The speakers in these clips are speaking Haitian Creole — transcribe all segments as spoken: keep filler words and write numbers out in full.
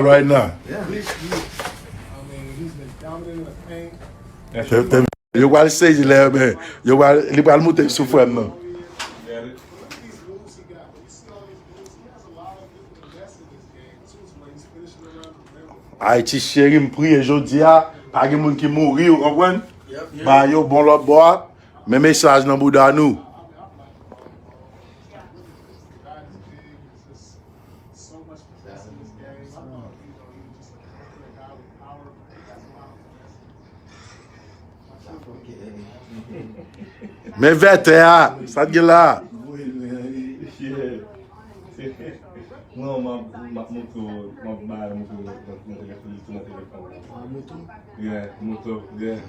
Right now. Yo pral sezi lè, men, yo pral, li pral moute sou frè m nan. Ayiti cheri, m priye jodi a, pa gen moun ki mouri, ou konprann? Ba yo bon lòt bò a, men mesaj nan bouda nou. Men vètè a, sa t gen la? Non, m ap, m ap montre w, m ap bay montre w nan, nan telefòn, tou nan telefòn. Yeah, moto, yeah.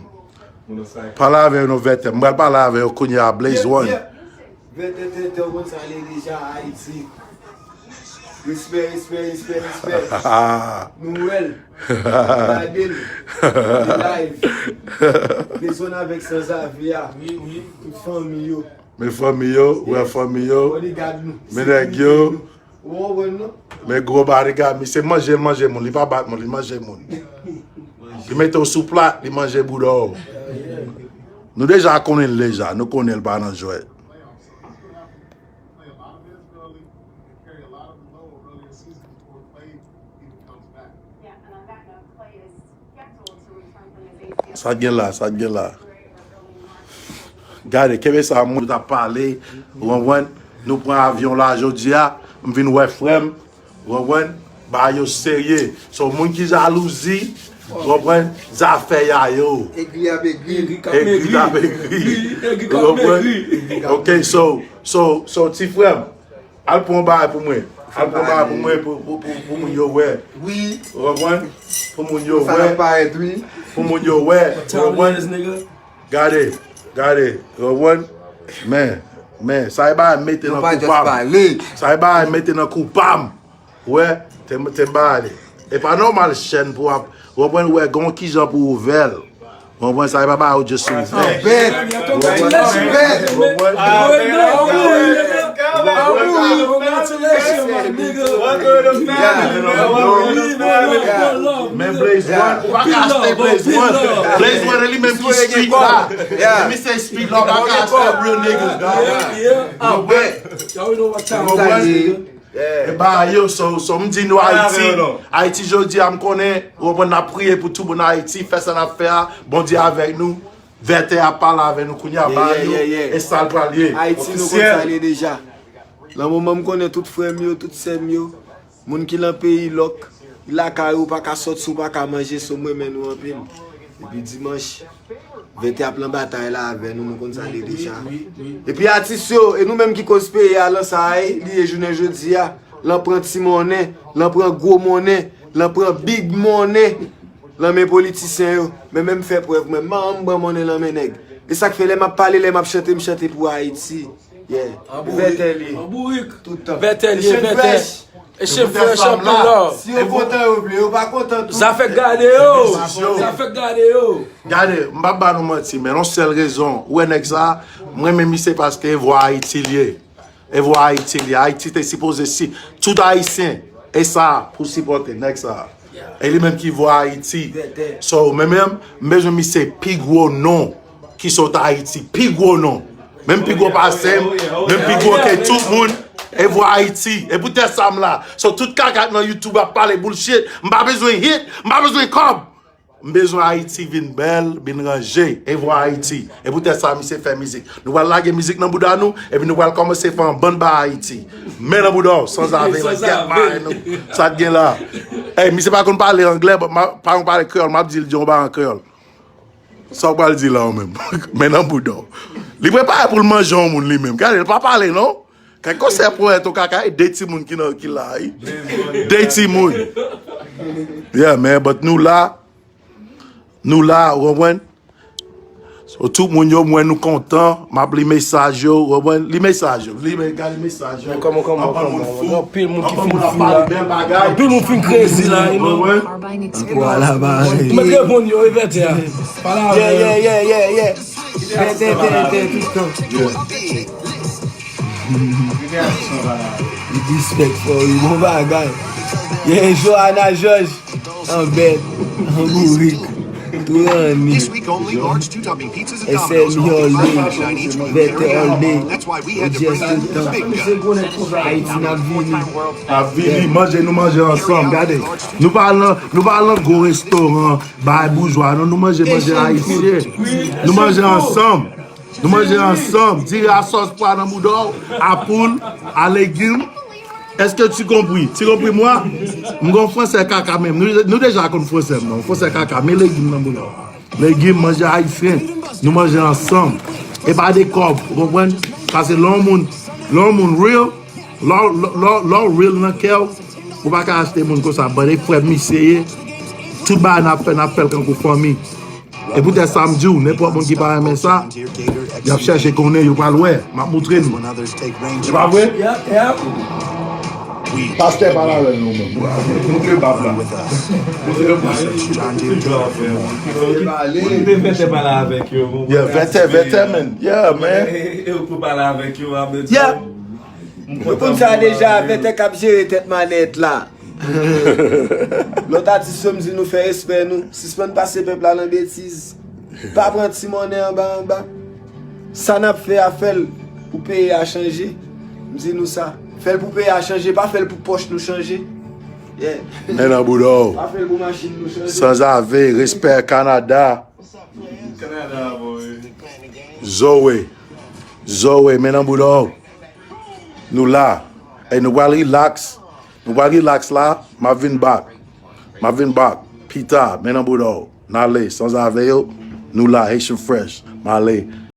Pale avè yo non, vètè. M pral pale avè yo kounye a, Blaze One. Vètè, tètè, ou konn sa l ye deja, Ayiti. Respè, respè, respè, respè. Nou wè l. Gade l. Li live. Dezòn avèk sanzave a. Wi, wi. Tout fanmi yo. Men fanmi yo, wè fanmi yo. Bodyguard nou. Men nèg yo. Ou konprann non? Men gwo bodyguard, misye manje, l manje moun, li pa bat moun, li manje moun. Li mete w sou plat, li manje bouda w. Nou deja konnen l deja, nou konnen l pa nan jwèt. Sa t gen la, sa t gen la. Gade, kenbe sa, moun t ap pale, ou konprann? Nou pran avyon la jodi a, m vin wè frè m, ou konprann? Bagay yo serye. So, moun ki jalouzi, ou konprann? Zafè y a yo. Egri ap egri. Egri k ap egri. Egri k ap egri. Ou konprann? Ok, so, so, so, ti frè m, al pran yon bagay pou mwen. Al pran yon bagay pou mwen, pou, pou, pou, pou moun yo wè. Wi. Ou konprann? Pou moun yo wè. Sa ap parèt, wi. Pou moun yo wè. Ou konprann? Gade, gade. Ou konprann? Men, men, sa e bagay mete nan kou pa m. Sa e bagay mete nan kou pa m. Wè, te, te bagay li. E pa nòmal chèn pou ap, ou konprann, wè, gon kijan pou ouvè l. Ou konprann sa, e pa bagay ou just ouvè. Bèt. Bèt. Ou konprann? Men Blaze One, ou pa ka achte Blaze One. Blaze One, e li menm ki street la. E misye street la, ou pa ka achte real niggas, dog. Ou konprann? Ou konprann? E ba yo, so, so m di nou Ayiti, Ayiti jodi a m konnen, ou konprann, n ap priye pou tout moun Ayiti, fè sa n ap fè a, Bondye avèk nou, vètè ap pale avè nou kounye a, ba yo, e sa l pral ye. Ayiti nou konn sa l ye deja. Nan moman m konnen tout frè m yo, tout sè m yo, moun ki nan peyi lòk, lakay ou pa ka sòti, ou pa ka manje, so m renmen nou anpil. Depi dimanch, vètè ap lan batay la avè nou, nou konn sa l ye deja. Epi atis yo, e nou menm ki koz peyi a lan sa a ye, li ye jounen jodi a. Lan pran ti monnen, lan pran gwo monnen, lan pran big monnen lan men politisyen yo. Men menm fè prèv mwen, m pa janm pran monnen lan men nèg. E sa k fè lè m ap pale, lè m ap chante, m chante pou Ayiti. Yeah. Vètè li ye. Tout tan. Vètè li ye, vètè. E chen frèch anpil love. Si yo kontan yo vle, yo pa kontan tou. Zafè gade yo. Zafè gade yo. Gade, m p ap ba nou manti, men yon sèl rezon. Ou wè nèg sa, m renmen misye paske e vwa Ayiti l ye. E vwa Ayiti l ye. Ayiti te sipoze si tout Ayisyen e sa pou sipòte nèg sa. E li menm ki vwa Ayiti. So, men menm, m bezwen misye pi gwo non ki sot Ayiti. Pi gwo non. Menm pi gwo pase m, menm pi gwo ke tout moun. E vwa Ayiti. E poutèt sa m la. So, tout kaka k nan YouTube ap pale bullshit. M pa bezwen hit, m pa bezwen kòb. M bezwen Ayiti vin bèl, vin ranje. E vwa Ayiti. E poutèt sa misye fè mizik. Nou pral lage mizik nan bouda nou, epi nou pral kòmanse fè yon bann ba Ayiti. Men nan bouda w, sanzave, like, get mine. Sa t gen la. Ey, misye pa konn pale anglè, but pa konn pale kreyòl, m ap di l di yon bagay an kreyòl. Sa w pral di la ou menm? Men nan bouda w. Li prepare pou l manje yon moun li menm. Gade, l pa pale non. Kèk konsèy pwèt ou kaka, e de timoun ki nan, ki la, wi. De timoun. Yeah, man, but nou la. Nou la, ou konprann? So, tout moun yo, mwen nou kontan. M ap li mesaj yo, ou konprann? Li mesaj yo. Li me-, gade mesaj yo. Kòman, kòman, kòman? Anpil moun ki fin fou la. Anpil moun fin krezi la, you know. Ou konprann? Anpil moun fin krezi la, you know. Ou konprann? Ou mèt reponn yo, e vètè a. Pale avè yo. Yeah, yeah, yeah, yeah, yeah. Vètè, vètè, tout tan. Respect for you, bon bagay. Yeah, Johanna Georges. An bèt, an bourik. Tou ranni. Esèmi all day. Vètè all day. Ojès tout tan. Ayiti n ap vini. N ap vini, manje, nou manje ansanm. Gade, nou pa nan, nou pa nan gwo restoran bay boujwa, non, nou manje manje ayisyen. Nou manje ansanm. Nou manje ansanm. Diri a sòs pwa nan bouda w, a poul, a legim. Est-ce que tu compris? Tu compris moi? M gon fransè kaka menm. Nou, nou deja konn fransè m non. Fransè kaka, men legim nan bouda w. Legim, manje ayisyen. Nou manje ansanm. E pa de kòb, ou konprann? Paske lè yon moun, lè yon moun real, lè, lè, lè, lè w real nan kè w, ou pa ka achte moun konsa. But e frè misye ye. Tout bagay n ap fè, n ap fè l kankou fanmi. E poutèt sa m di w, nenpòt moun ki pa renmen sa, y ap chèche konnen, yo pral wè. M ap moutre nou. Se pa vre? Pastè pale avè nou menm. Moutre bab la. Moutre bab la. Ou te fè te pale avèk yo. Yeah, vètè, vètè, man. Yeah, man. E ou pou pale avèk yo, Abed. Yeah. Yo konn sa deja, vètè k ap jere tèt manèt la. Lòt atis yo, m di nou fè respè nou. Sispann pase pèp la nan betiz. Pa pran ti monnen anba anba. Sa n ap fè a, fè l pou peyi a chanje. M di nou sa. Fè l pou peyi a chanje, pa fè l pou pòch nou chanje. Yeah. Men nan bouda w. Pa fè l pou machin nou chanje. Sanzave, respè, Kanada. Kanada, boy. Zoe. Zoe, men nan bouda w. Nou la. Ey, nou pral relax. Nou pral relax la. M ap vin back. M ap vin back. Pita, men nan bouda w. N ale, Sanzave yo. Nou la, Haitian Fresh. M ale.